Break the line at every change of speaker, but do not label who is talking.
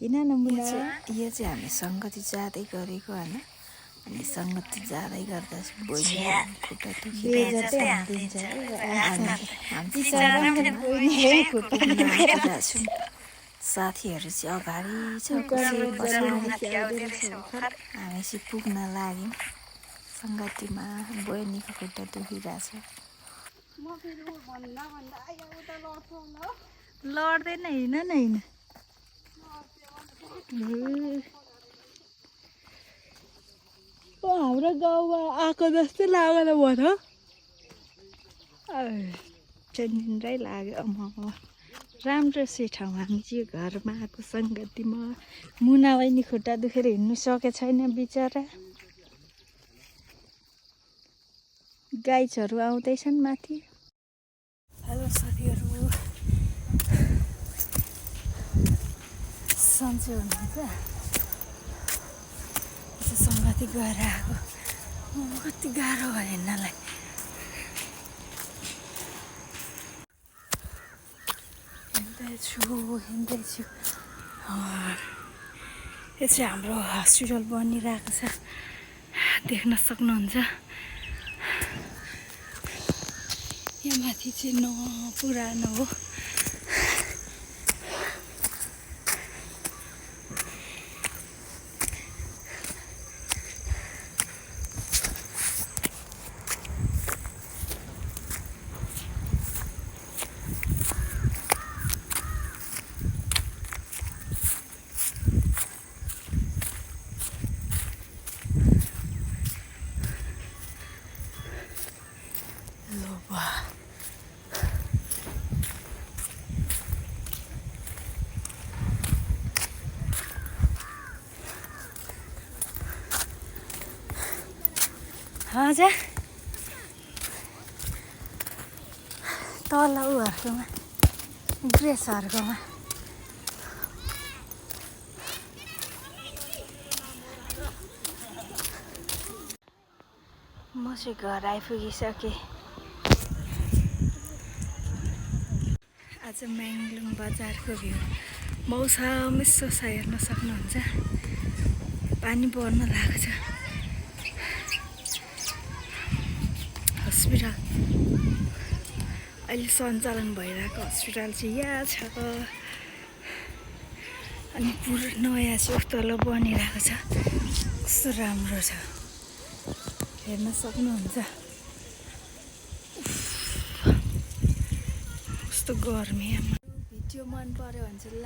किन नमुना यो चाहिँ हामी सङ्गति जाँदै गरेको होइन अनि सङ्गति जाँदै गर्दा खुट्टा साथीहरू चाहिँ अगाडि छ हामी चाहिँ पुग्न लाग्यौँ सङ्गतिमा बहिनीको खुट्टा दुखिरहेछ लड्दैन हिँड न हिँड हाम्रो गाउँमा आएको जस्तै लागेन भन चेन्जिन्दै लाग्यो राम्रो छ ठाउँ हामी चाहिँ घरमा आएको सङ्गतिमा मुना बहिनी खुट्टा दुखेर हिँड्नु सकेको छैन बिचरा गाइजहरू आउँदैछन् माथि हेलो साथीहरू सन्चै हुनुहुन्छ सङ्गति गएर आएको कति गाह्रो भयो हिँड्नलाई हिँड्दैछु यो चाहिँ हाम्रो हस्पिटल बनिरहेको छ देख्न सक्नुहुन्छ यहाँ माथि चाहिँ पुरानो हो हजुर तल उहरूकोमा ग्रेसहरूकोमा म चाहिँ घर आइपुगिसकेँ आज म्याङ्लुङ बजारको भ्यू मौसम यसो छ हेर्न सक्नुहुन्छ पानी पर्न लागेको छ हस्पिटल अहिले सञ्चालन भइरहेको हस्पिटल चाहिँ यहाँ छ अनि पुरो नयाँ चाहिँ तल बनिरहेको छ कस्तो राम्रो छ हेर्न सक्नुहुन्छ कस्तो गर्मी भिडियो मन पर्यो भने चाहिँ